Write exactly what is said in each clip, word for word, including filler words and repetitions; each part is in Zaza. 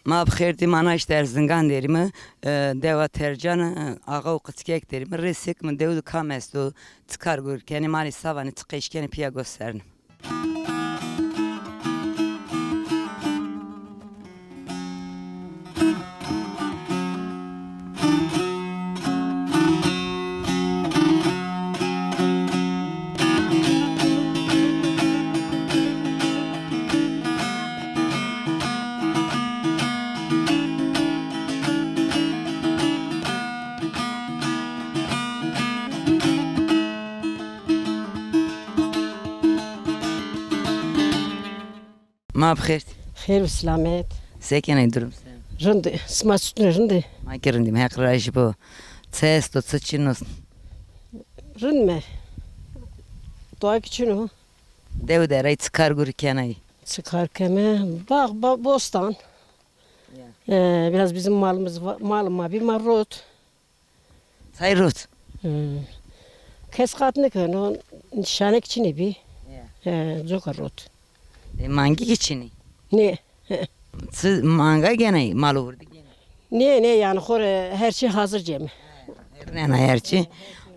Ma bi xêr dî, ma na îşte Erzingan derîme, e, dewa Tercan, e, axa û qickek derîme. Rê sêk mi dew de kam esto, çi kar gurî kenê, malê savanê, çi qeş kenê, pîya gosernim. Ma bi xêr. Xêr û selamet. Se kenê, durum se? Rind, sima çitur, rind? Ma ki rind îme, Heq razî bo. Çi esto, çi çin o? Rind me. Doa ki çin o. Dew derey çi kar gurî kenay? Çi kar keme? Bax, ba-, bostan. Ya. Ee, biraz bizim malımız va-, mal ma bî, ma rot. Say rot. Hmm. Kes qat nêkeno, şanek çinî bî. Ya. He, coka rot. E, mangî ki çinî? Nê. Siz manga geney, mal û hurdî geney? Nê, nê, yanî xo rê her çî hazir cême. Hernena her çî.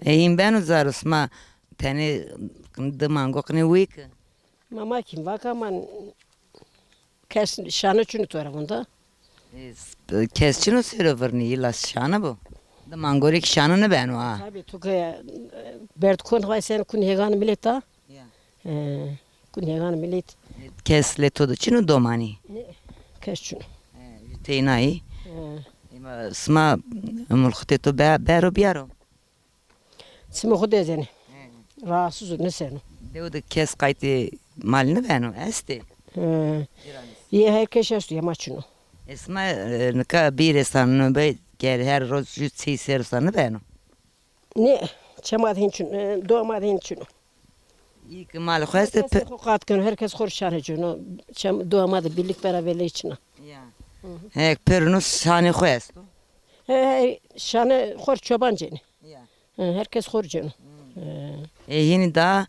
E, hîn beno zaro, sima tenê di mango qinê wî ki? Ma, ma kîm vaka, ma kes şane çinî to ra vunda. E, s-, kes çino sero virnî, îlla şane bo. Di mangorê ki şane nibeno ha. Tabi, tu ke, e, berd kon, vay sen kun hêgan milet a. Ya. E, kun hêgan milet. Kes lê to de çino domanî? Ne, kes çino. E, teynayî. E. Ema sima mulxitê to be-, bero biyaro? Çimê xo de ez ênê. He. Rahatsız o, nêseno. Dew de kes qaytê mal nibeno, estê? He. Yê her kes esto, yê ma çin o. Esma, e, nika bîr esan nube, ger her roz ju çî sêr esan nibeno? Nê, çê ma de hîn çin, e, dowa ma de hîn çin o. Î ki malê xo estê. Her kes xo qat keno, her kes xo rê şane ceno. Çem, dowa ma de birlik beraberliği çin a. Ya. Hı hı. He, pêro no şanê xo esto? He, he, şane xo rê çoban cênê. Ya. Hı, her kes xo rê cêno. Hı. Hı. E, hînî da,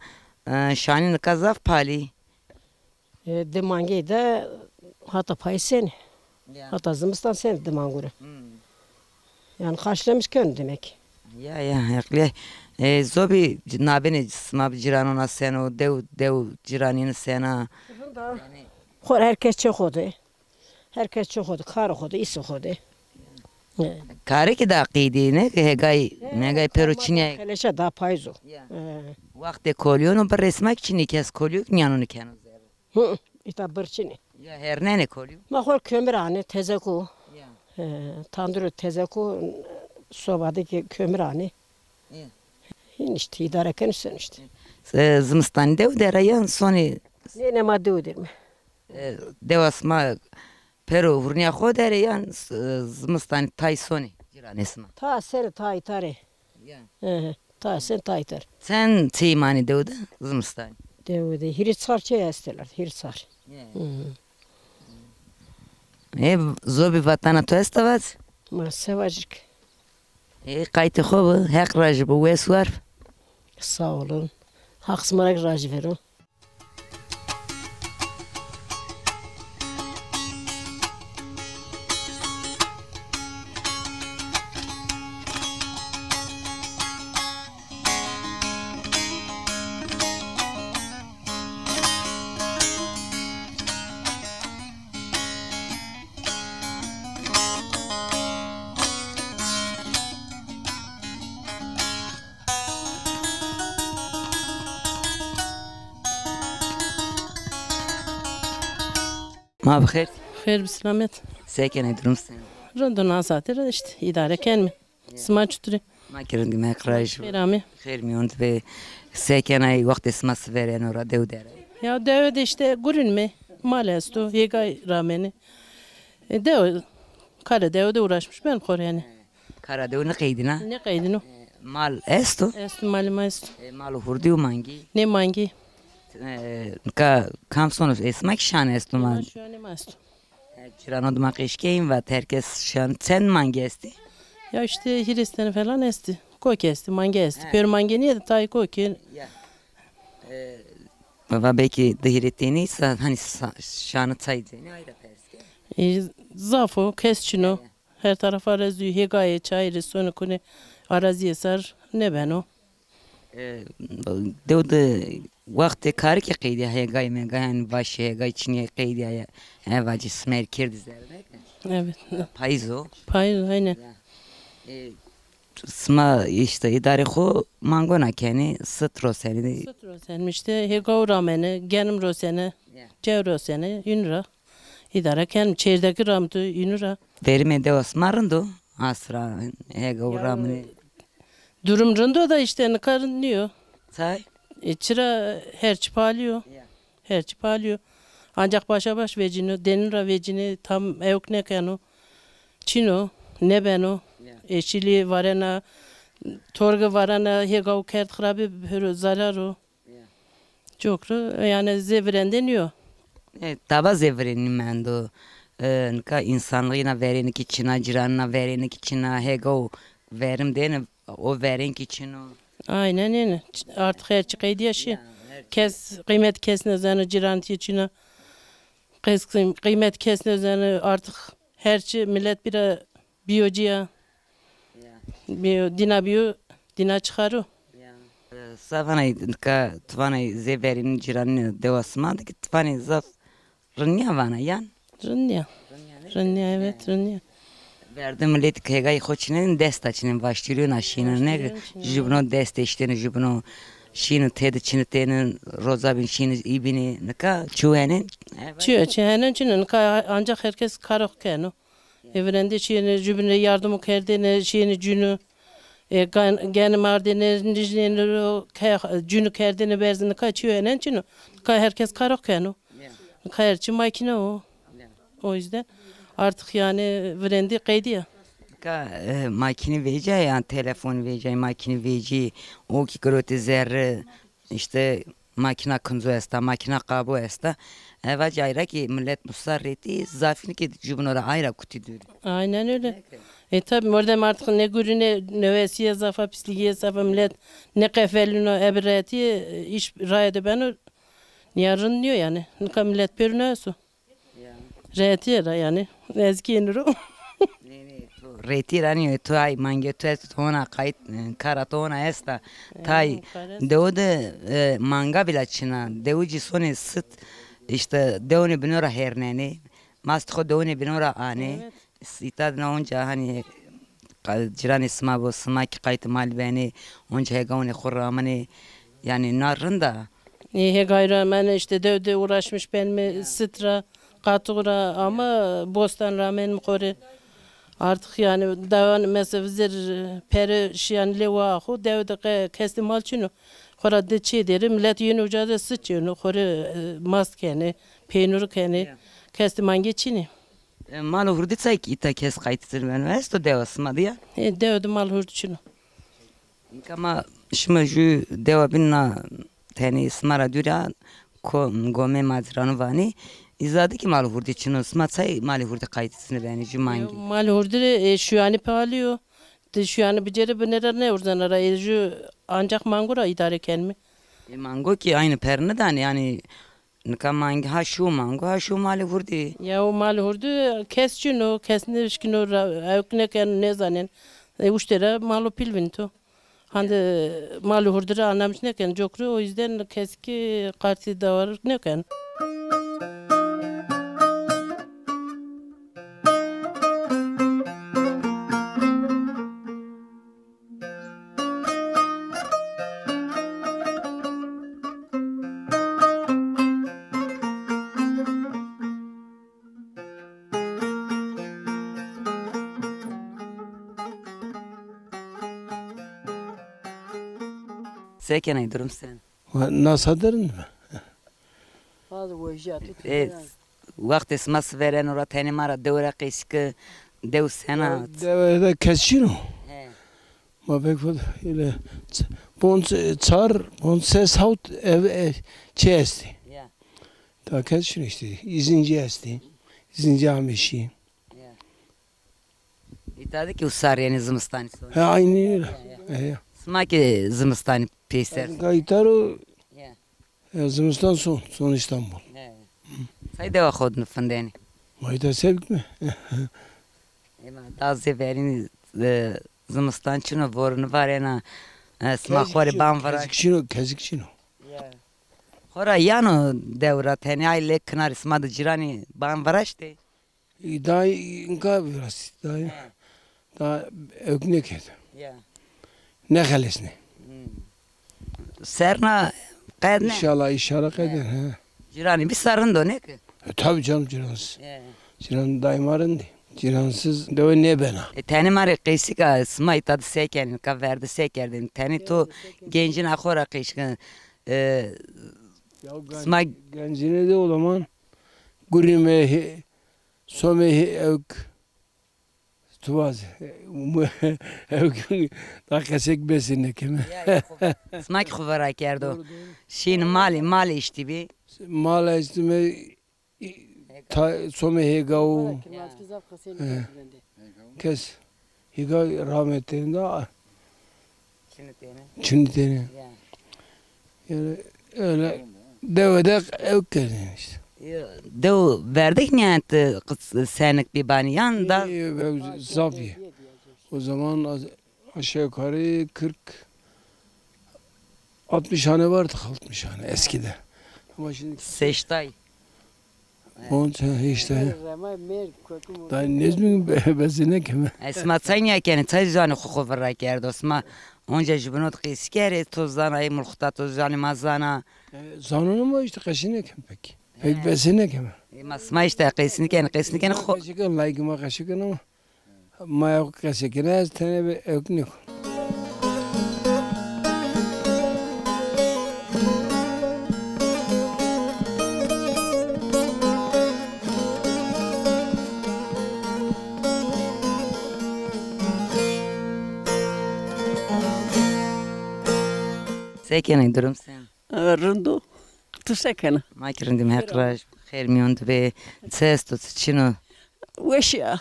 e, şanî nika zaf palî. E, di mangey de hata payîz senî. Ya. Hata zimistan senî di mango ra. Hı. Yanî karşılamış keno demek. Ya, ya, heqlî. E, zobî c-, nabênê sima bi cîranona seno, dew, dew cîranîni sena? Rind a. Yanî xo rê her kes çê xo de. Her kes çi xo de, karê xo de, îsê xo de. He. Karê ki da qîdî, ne ki hegay, he, negay pêro çinîyay. Keleşa da payîz o. Ya. He. Wextê kolîyono bi resmek çinî, kes kolîyo nîyano nikeno zerre. Hı, îta bir çinî. Ya hernenê kolîyo? Ma xo kömür anê, tezeko. Ya. He, tanduro tezeko, soba de ki kömür anê. Ya. Hîn îşte, îdare kenê sen îşte. E, zimistanî dew dera yan sonê? Nê, nê, ma dew derîme. E, dewa sima pêro hurnîya xo der ê yan s-, e, zimistanî tay sonê cîranê sima? Ta senî, ta îta rê. Ya. Hı hı. Ta senî, ta îta rê. Çend çêyî manê dew de zimistanî? Dew de hîrê çar çê estê la, hîrê çar. Ya. Hı hı. E, zobî vatena to esta vac? Ma se vacik. E, qaytê xo bi, Heq rajî bi, wes war. Sağ olun. Haq sima ra razî vero. Ma bi xêr. Xêr bi selamet. Se kenê, durum se? Rind o, na saete ra îşte îdare kenme. Ya. Sima çitur ê? Ma ki rind îme, Heq rajî. Xêr amê. Xêr mîyon de be. Se kenay, wextê sima sivereno ra dew dera? Ya dewe de îşte gurînme. Mal esto, hêgay ramenê. E, dewe, kara dewe de uğraşmış ben xo rê yanî. Kara dewe nêqeydîna? Nêqeydîno. E, mal esto? Esto, malê ma esto. E, mal û hurdî û mangî? Nê, mangî. E, nika kam sono, ê sima kî şan esto ma? Ma şanê ma esto. E, cîrano dima qeşkeyîn vat, her kes şan, çend mangî estî? Ya îşte hîrês tene falan estî. Kok estî, mangî estî. He. Pêro mangî nîyê de tayê kokî. Ya. E, va belkî di hîrê tenî sa, hanî sa, şanî çay cenî, ay ra pers ke. E, zaf o, kes çin o. Her taraf arazî yo, hêgayê çayîrê sonê kunê arazîye ser nêbeno. E, dew de wextê karî ke qeydîya hêgayî mêgayî, yanî vaşê hêgayî çinîye qeydîya ya. E, vacî simer kerdî zerre ke. Evet. Payîz o. Payîz, aynen. Ya. E, sima îşte îdarê xo mangona kenî, sit rosenî. Sit rosenî îşte, hêgaw ramene, genim rosene, ya, cew rosene, yin ra. Îdare kenî, çêrdekî ramtu, yin ra. Verimê dewa sima rind o, asra, hêgaw ramene. Durum rind o da îşte nika rind nîyo. Tay? E, çira her çi palî yo. Ya. Her çi palî yo. Ancak başa baş vecîno, denin ra vecînê, tam ewk nêkeno. Çin o, nêbeno. Ya. Eşîlî varena, torge varena, hêgaw kerd xirabî, pêro zarar o. Ya. Cokro, yanî zê virendê nîyo. E, taba zê virênî mendo. E, nika însanlixî na verênî kî çin a, cîranî na verênî kî çin a, hêgaw verim dêne, o verên kî çin o. Aynen öyle. Artık her çi qeydîya şî. Ya, her çi. Kes qîmet kes nêzano, cîranî çin a. Kes qî-, qîmet kes nêzano, artık her çi milet bira bîyo cîya. Ya. Bîyo, dîna bîyo, dîna çixaro. Ya. E, sa vanay, nika ti vanay zê verênî cîranî dewa sima de kî ti vanay zaf rind nîya vana yan? Rind nîya. Rind nîya, evet, rind nîya. Verdi milet kêgay xo çinên, desta çinên, vaştîrîyona şînin, ne? Vaştîrîyon çinên. Jubno dest eştêne, jubno şînin têde çinitêne, roza bîn şînin îbînî, nika çi wenên? Çi, çi henen çin, nika ancak herkes karo keno. E, virendê şîyêne, jubîn rê yardimo kerdêne, şîyêne cûnû. E, gen-, genim ardêne, nijnêne ro, ke-, cûnû kerdêne berze, nika çîyo henen çin o. Nika herkes karo keno. Ya. Nika her çi makîne o. Ya. O yüzden artık yani virendî qeydîya. Nika, e, makîne vecîya, yanî telefon vecîya, makîne vecî, o kî girotê zerre, îşte makîna kinzo esta, makîna qabo esta. E, vacî ayra kî milet musa rêtî, zafîn kî jubîno ra ayra kutî dûrî. Aynen öyle. E, tabii, mordem artık ne gurîne, ne wesîye zafa, pislîgîye zafa, milet ne qefelîno, ebi rehetî, e, îş raye de beno, nîya rind nîyo yanî. Nika milet pêro nêesto. Ya. Rehetîye ra yanî. Ez kî ênî ro. Nê, nê, to rehetîye ra nîyo, to ay mangê to esto, to hona qayît, e, kara to hona esta. E, tay kar est. Dewe de, e, manga bîla çin a. Dewijî sonê sit, îşte dewnê bîno ra hêrnenê. Mast xo dewnê bîno ra anê. Evet. Îta de na onca hanî qa-, cîranê sima bo, sima kî qaytê malî benê, onca hêgawnê xo ramenê. Yanî na rind a. E, hêgay ramenê, îşte dew de uğraşmış benme, ya, sit ra, qatix ra, ama bostan ramenme xo rê. Artık yanî dewan mesela vizêr pere şîyan lê waa xo, dew de qe-, kes de mal çin o. Xo ra de çê derê, milet yeno uca de sit çêno, xo rê, e, mast kenê, peynûr kenê. Ya. Kes de mangê çin ê. E, mal û hurdî çay kî îta kes qaytî zî beno? Esto dewa sima de ya? E, dewe de mal hurdî çin o. Nika ma şima jû dewa bîn na tenê sima ra dûr a, ko-, gomê macîranû vanî. Îza de kî mal û hurdî çin o. Sima çay mal û hurdî qaytî zî benî jû mangî? Mal û hurdî rê, e, şuyanî palî yo. Ti şuyanî bicêrê binê ra nêurzena ra. E, jû ancak mango ra îdare kenme. E, mango kî aynî per nêdanê yanî. Nika mangî ha şû mango, ha şû malê hurdî. Ya o malê hurdî kes çin o, kes nêşkîno ra, ewk nêkeno, nêzanên. E, uştê ra malo pîl vînto. Hande malê hurdî ra anlamiş nêkeno, cokro, o yüzden kes kî qartî dawar nêkeno. Se kenay, durum sen? Wa-, nasa derin mi? Fazla wejîya tu. E, wextê sima sivereno ra tenê ma ra dewe ra qesî ke, dew sena? Dewe de kes çin o. He. Ma pek fazla öyle ç-, pon ç-, çar, pon ses hawt ev, e, çi estî. Ya. Ta kes çin o îşte. Îzincî estî. Îzincî amê şî. Ya. Îta de kî usar yanî zimistanî sonî. He, aynî öyle. Ya, ya. He, ya. Sima kî zimistanî peyser. Nika îta ro, ya, e, zimistan son, son Îstanbul. He. Tay dewa xo de nifindenî? Mayta se bikme. Ema da zê verînî, e, zimistan çin o, vorinî varena, e, sima xo rê ban viraşt. Kezîk çin o, kezîk çin o. Ya. Xora yano dew ra tenê ay lê kinarî sima de cîranî ban viraştê? Daha inka biraz, daha, daha ewk nêkerd. Ya. Nêxelesnê. Hmm. Serna qedne. İnşallah, inşallah qedne, he. Cîranî bî sa rind o, nê ki? E, tabii canım, cîransiz. E. Cîran daima rind ê. Cîransiz dewe nêbena. E, tenê ma rê qeysîk a, sima îta de se kenê, ka verde se kerdêne? Tenê to gencîna xo ra qeysîk a, e, ya, sima gencîne de o zaman gurîme, he, somê, he, ewk. Tu vazê. Ewk da qesek besê nêkeme. Ya, ya, xo. Sima kî xo vira kerdo. Doğru, doğru. Şîn malê, malê eştî bî. Mal eştîme, ta, somê hêga û. He. Kes hêga rahmet têne da. Çinî têne. Çinî têne. Ya. Yani öyle dewe de ewk kerdin işte. Ya, dew verdik niyet, e, senik bî banî yan da? Zaf iyi. O zaman az-, aşağı yukarı kırk, altmış hane vardı, altmış hane eskide. Ama şimdi seştay. Onca işte. Daha ne bileyim, be-, bezine kime. Esma çay niye kene, çay zanî xo xo vira kerdo. Esma onca jübinot qeysî kere, to zana, ey mulxuta to zanî, ma zana. E, zanon ama işte qeşine kim pek. Pek bezine kime. E, ma sima işte qeysî kene, qeysî kene xo. Qeşine, layık ma qeşine ama. Ma ewk qesê kenê, ez tenê bi ewk nêkon. Se kenê, durum sen? E, rind o. Tu se kena? Ma ki rindîm, Heq raj, xêr mîyon de bê. Çi esto, çi çin o? Weş ya.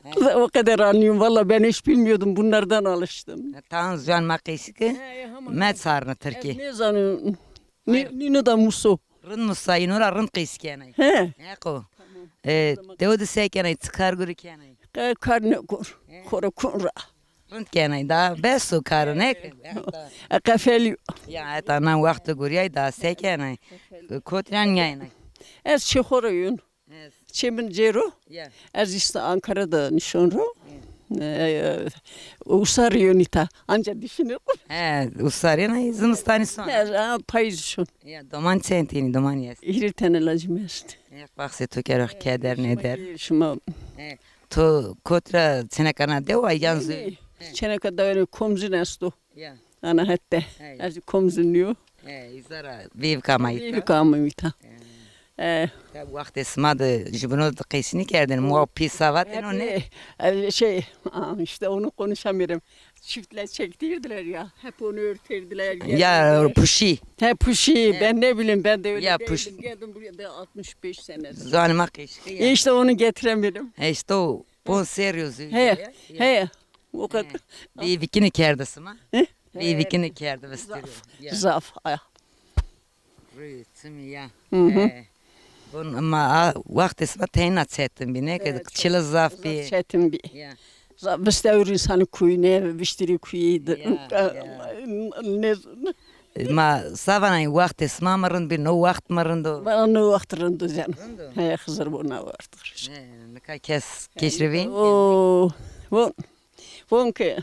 He. O kadar anlıyorum. Valla ben hiç bilmiyordum. Bunlardan alıştım. E, tan zuyan ma qeysî ki. He, ya, hema. Met sarna Tirkî. Ez nêzanî. Nî-, nîno da muso. Rind musa, îno ra rind qeysî kenay. He. Heqo. Tamam. E, dewe de se kenay, çi kar gurî kenay? Ka-, kar nêkon. He. Xora kon ra. Rind kenay da, bes o kar, nê ki? E, qefelî. Ya, heta na wexto gurîyay da se kenay? Kotrî nîyaynay? Ez çê xo ra yon. Çê min cêro. Ya. Ez îşte Ankara de nişon ro. Ya. E, e, usar yon îta. Anca düşünür. He, usar yena, zimistanî son. He, ha, payîz şon. Ya, doman çend tenî, doman est? Hîrê tene lacî mi est. Heq baxsê to kero, keder nêder. Şima. He. To kot ra, çêneka na dew a yan zû? Çêneka dew, yanî Komzin esto. Ya. Ana hette. He. Ez Komzin nîyo. He, îza ra vêvik ama îta. Vêvik ama îta. He. E. Ya, wextê sima de jübino de qeysî nêkerdêne, muwa pîsa vatêne, o ne? E, şey, aa, işte onu konuşamıyorum. Çiftler çektirdiler ya. Hep onu örterdiler. Ya, puşî. He, puşî. He. Ben ne bileyim, ben de öyle değildim. Geldim buraya da altmış beş sene. Zanî ma qeşî ya. İşte onu getiremiyorum. He, işte o pon serî yo zû. He, he. O kadar. Vêvikî nêkerde sima? He? Vêvikî nêkerde, vistiriyo. Zaf. Ya. Zaf. Rûyê çimî ya. Hı hı. E, bon, ma a, wextê sima teyna çetin bî, ne ki çile zaf bî. Çetin bî. Ya. Zaf vistewr însanî kuyne, viştirî kuyî de. Ya, ya. Ne. Ma sa vanay, wextê sima mi rind bî, no wext mi rind o? Vana no wext rind o canım. Rind o? He, Xizir bo na wext. He, nika kes keşrevîn. O, bon. Von ke.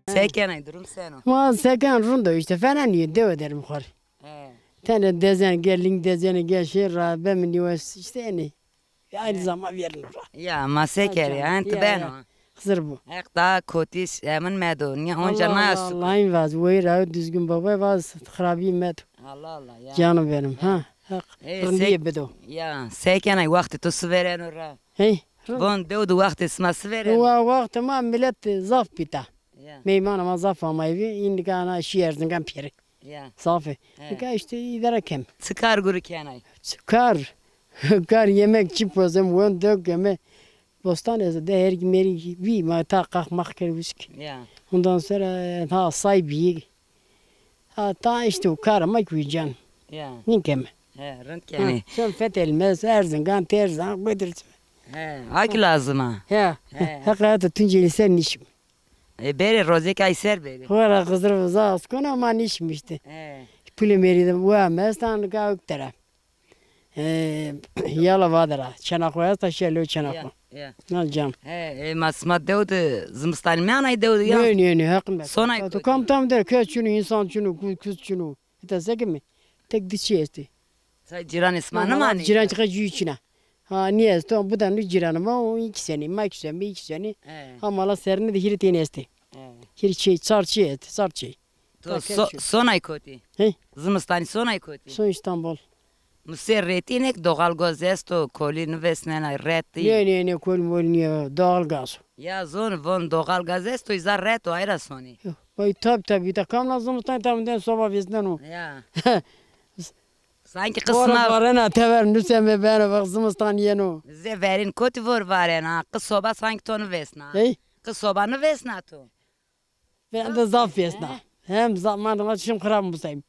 Se kenay, durum seno? Ma se ken, rind o işte, fena nîyo, dewe der mi xo rê. He. Tenê dezen gel, ling dezenê gel, şey ra be mi nîwes, işte enê. Aynı zaman verin ra. Ya, ma se kerê, ent beno. Xizir bo. Heq da kotîş emin medo. Niye onca na ya suku? Allah, Allah'ın vaz, weyra düzgün baba vaz, xirabî medo. Allah Allah ya. Canım benim, ha. Heq rindîye bido. Ya, se kenay, wextê to si vêreno ra? Hey. Von dew de wextê sima si vêreno? Wa wextê ma millet zaf bîta. Ya. Meyman ama zaf amayî vî, îndî ke ana şî Erzingan pêrî. Ya. Zaf ê. He. Nika îşte îdare kem. Çi kar gurî kenay? Çi kar? Kar yemek çi pozem, won dewk keme. Bostan ez de hergî mergî vî, ma ta qax max kerd wişk. Ya. Ondan sonra ha say bîyî. Ha ta îşte o kar ama ki can. Ya. Nîkeme. He, rind kenê. Ha, son fetelmez, Erzingan, Terzan, Qudurc. He, ha ki lazim a. He. He. Heqîqet Tuncelî ser nîşim. E, berê, rozêk ay ser berê. Xora Xizir viza askona ma nîşmişti. He. Pulê merî de wa mestan gawik tera. E, Yalova de ra. Çenaxo esta, şelo Çenaxo. Ya, ya. Na cam. He, e, ma sima dew de zimistanî meanay dew de ya? Nê, nê, nê, heqin be. Sonay kotî. Kam tam der, kes çinu, insan çinu, ku-, kuz çinu. Îta se kemi? Tek di çi estê. Say cîranê sima nimanê? Cîran çiqa jû çina. Ha, nî esto, bu da nu cîranê ma, o iki senî, ma iki senî, iki senî. He. Ha, mala serine de hîrê têne estê. He. Hîrê çê, çar çê estê, çar çê. To so-, sonay kotî? He? Zimistanî sonay kotî? Son Îstanbul. Musê rêtî nek doğal gaz esto, kolî nivêsnenay, retî. Nê, nê, nê, kolî molî nîyo, doğal gaz o. Ya zon von doğal gaz esto, îza reto, ayra sonî. Yo, vay, tab, tab, îta kam na zimistan tam den soba vêsneno. Ya. Sankî qisma. Vore varena tever nuseme beno, vak zimistan yeno. Zê verîn kotî vor varena, qi soba sankî to nivêsna. Hey? Qi soba nivêsna to. Vende zaf vêsna. Hem zaman ma şim xirab musayim.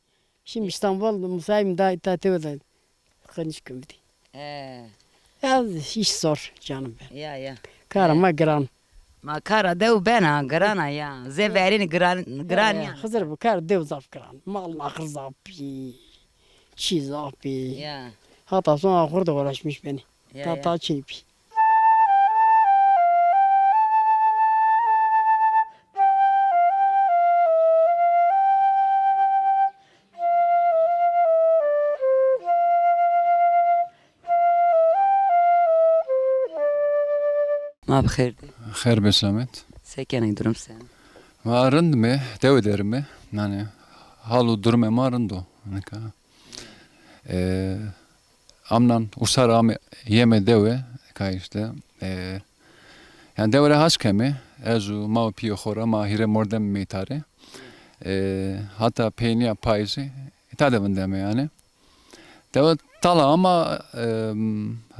Şim Îstanbul musayim da îta tewe de. Qinîş kumdî. He. Ez îş zor canım ben. Ya, ya. Kara ma giran. Ma kara dew bena, giran a ya. Zê verîn giran, giran ya. Xizir bu kar dew zaf giran. Mal naxir zaf bî. Çî zaf bî. Ya. Hata son axur da uğraşmış beni. Ya, ta, ya. Ta çî bî. Ma bi xêr dî. Xêr be selamet. Se kenê, durum se? Ma rind me, dewe der me. Yanî hal û durumê ma rind o nika. E, amnan usar ame yeme dewe, ka îşte, e, yanî dewe ra has keme, ez û ma û pîyê xo ra, ma hîrê mordem meytare. E, hata peynîya payîzî îta de vindeme yanî. Dewe tala ama, e,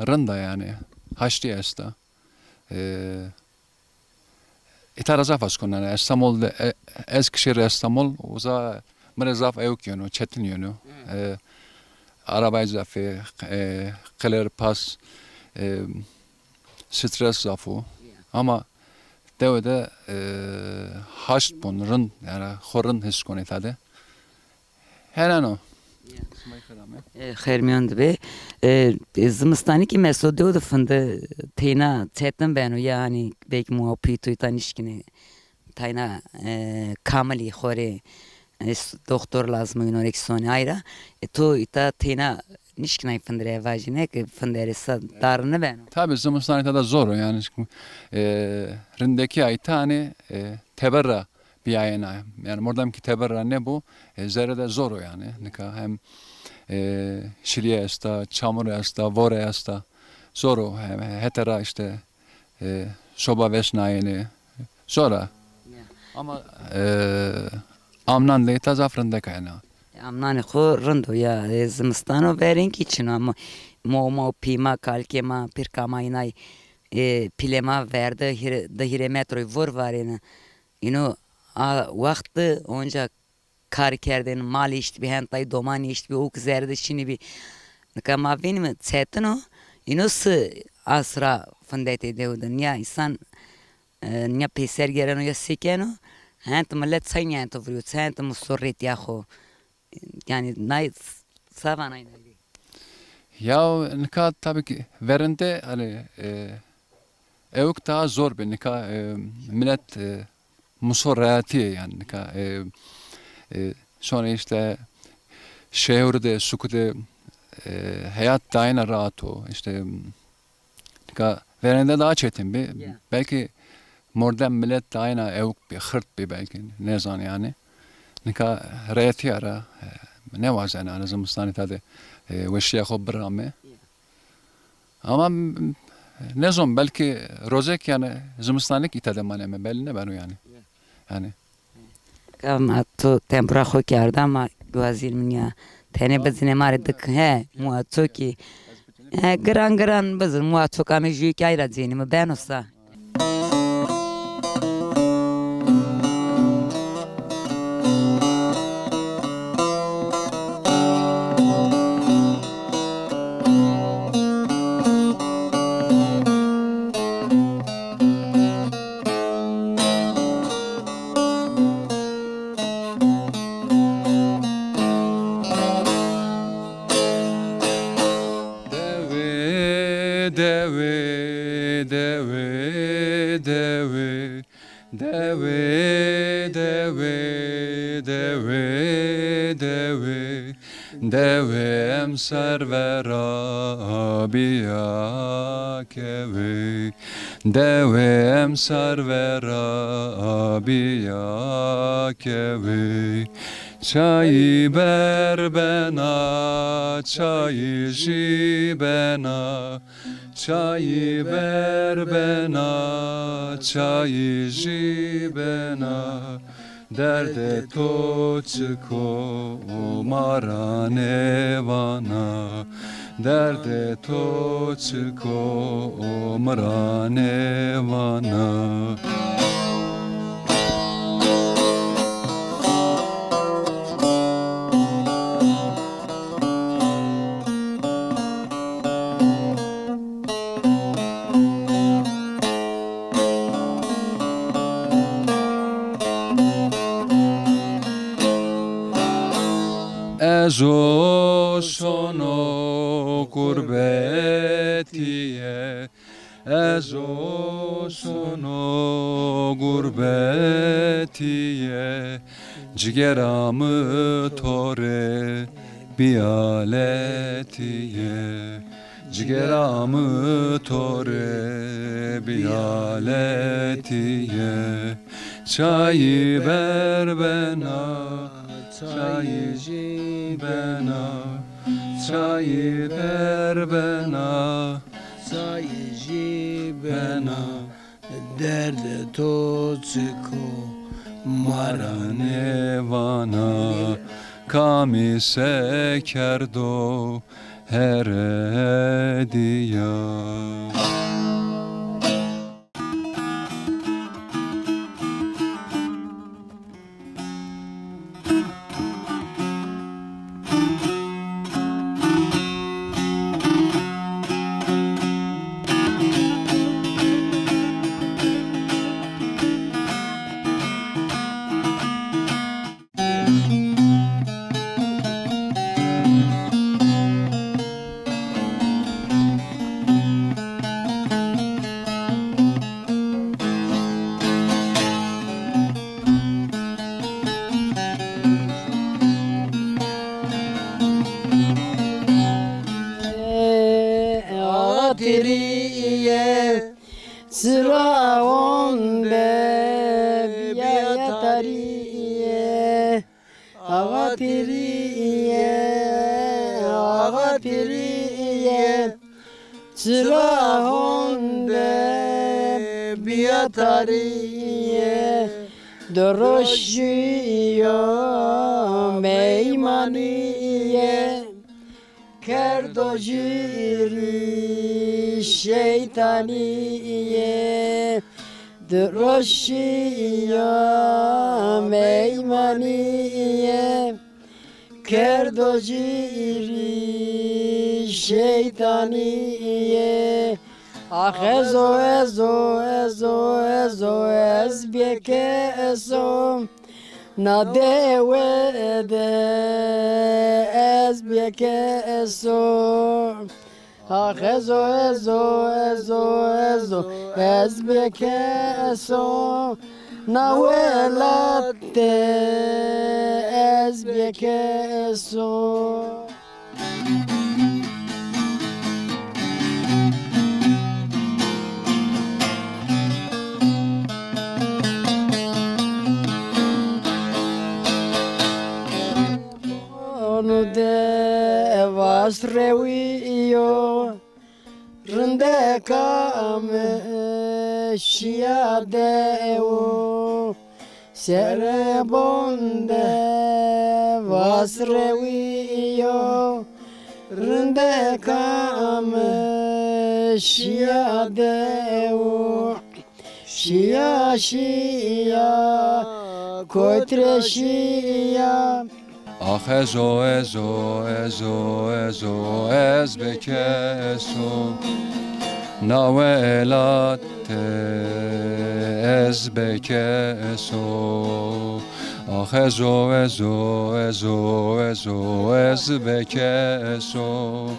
rind a yanî, haştî esta. E, îta ra zaf askon yanî. Estemol de, e, ez ki şêrî Estemol, uza mi rê zaf ewk yeno, çetin yeno. E, arabay zaf ê, e, qeler pas, e, stres zaf o. Ama dewe de, e, haşt bon, rind, yanî xo rind his kon îta de. Henen o. Ya. Sima xêr ame. E, xêr mîyan de be. E, e, zimistanî kî meso dew de finde teyna çetin beno, yanî belkî ma û pîyê to îta nîşkînê. Teyna, e, kamilî xo rê, e, s-, doktor lazim o, îno rê kî sonê ayra. E, to îta teyna nîşkînay finde rê vajîne ke finde rê sa dar nibeno. Tabî zimistanî îta de zor o yanî. E, rindekî ay tanê, e, teber ra bîyayena. Yanî mordem kî teber ra nêbo, e, zere de zor o yanî. Nika hem, e, şilîye esta, çamur esta, vore esta. Zor o, hem hete ra îşte, e, soba vêsnayene. Zor a. Ya. Ama, e, amnan de îta zaf rindek a yanî. Amnanê xo rind o ya, e, zimistano verên kî çin o ama mo, ma û pî ma, kalikê ma, pîrka ma înay, e, pîlê ma ver di hîrê, di hîrê metroyî vor varêne. Îno a wext de onca kar kerdêne, mal îştbî, hentayî doman îştbî, owk zere de şinîbî. Nika ma vînîme çetin o. Îno si asra findetê dew de. Nîya însan, e, nîya peyser gêreno ya se keno. Hent milet çay nîyento vurîyo, çay hent muso rêtîya xo. Yanî nay s-, sa vanay nay bî? Ya nika tabî ki verinde, hani, e, ewk daha zor bî. Nika, e, milet, e, muso rehatîye yanî nika, e, e, sonra işte şehir de, suku de, e, heyat daha yine rahat o. İşte nika verende daha çetin bî. Ya. Belkî mordem milet daha yine ewk bî, xirt bî belkî, nêzan yanî. Nika rehetîya ra, e, nêwazen yanî zimistanî ta de, e, weşîya xo birame. Ya. Ama, m-, nêzon belkî rozek yanî zimistanî kî îta de maneme, belî nêbeno yanî. Ya. Yanî. Kam a to tembura xo kerda ma guazîr min ya. Tenê bizine ma rê dik he, mua to ki. He, giran giran bizin, mua to ka mi jû kay ra cênî mi beno sa. Dewe, dewe, dewe, dewe. Dewe, dewe, dewe, dewe. Dewe emser vera bîya kewê. Dewe emser vera bîya kewê. Çayî ber bena, çayî jî bena. Çayî ber bena, çayî jî bena. Derdê to çik o, ma ra nêvana. Derdê to çik o, mi ra nêvana. Ez o sono gurbetîye, ez o sono gurbetîye, cigera mi to rê bîya letîye. Cigera mi to rê bîya letîye. Çayî ber bena, çayî jî bena. Çayî ber bena, çayî jî bena. Derdê to çik o, ma ra nêvana. Kamî se kerdo here dîya. Awa têrîye, çira honde bîya tarîye. Awa têrîye, awa têrîye, çira honde bîya tarîye. Di roj jû yo meymanîye. Kerdo jû rî şeytanîye, di roj jû ya meymanîye. Kerdo jû rî şeytanîye. Ax ez o, ez o, ez o, ez o, ez bêke ez o. Na dewe de ez bêke ez o. Ax ez o, ez o, ez o, ez o, ez bêke ez o. Na welat de ez bêke ez o. Onu de vas rewiyo, rindeka mi şiya dewo. Serebon de vas rewiyo, rindeka mi şiya dewu. Şiya, şiya, kotre şiya. Ax ezo, ezo, ezo, ezo, ez beke eso. Nawe elate ez beke eso. Ax ezo, ezo, ezo, ezo, ez beke eso.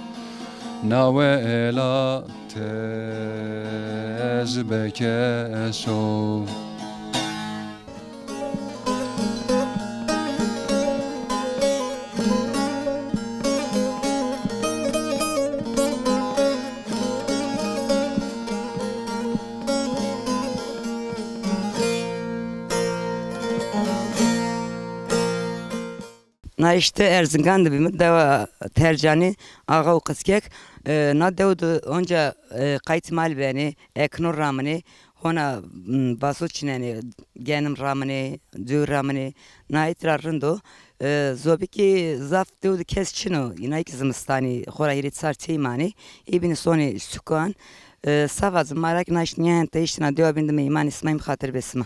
Nawe elate ez beke eso. Na îşte Erzingan de bîme, dewa Tercanî, axa û qiskek. E, na dew de onca, e, qayt mal benê, ekno raminê, hona, m, vaso çinenê, genim raminê, cû raminê, na îtira rind o. E, zobî kî zaf dew de kes çin o, îna kî zimistanî xora hîrê çar çey manê, ê bînî sonê sukan. E, sava zî ma ra kî na îşte nîyayen teyîştî na dewa bîn de meymanê sima, îm xatir be sima.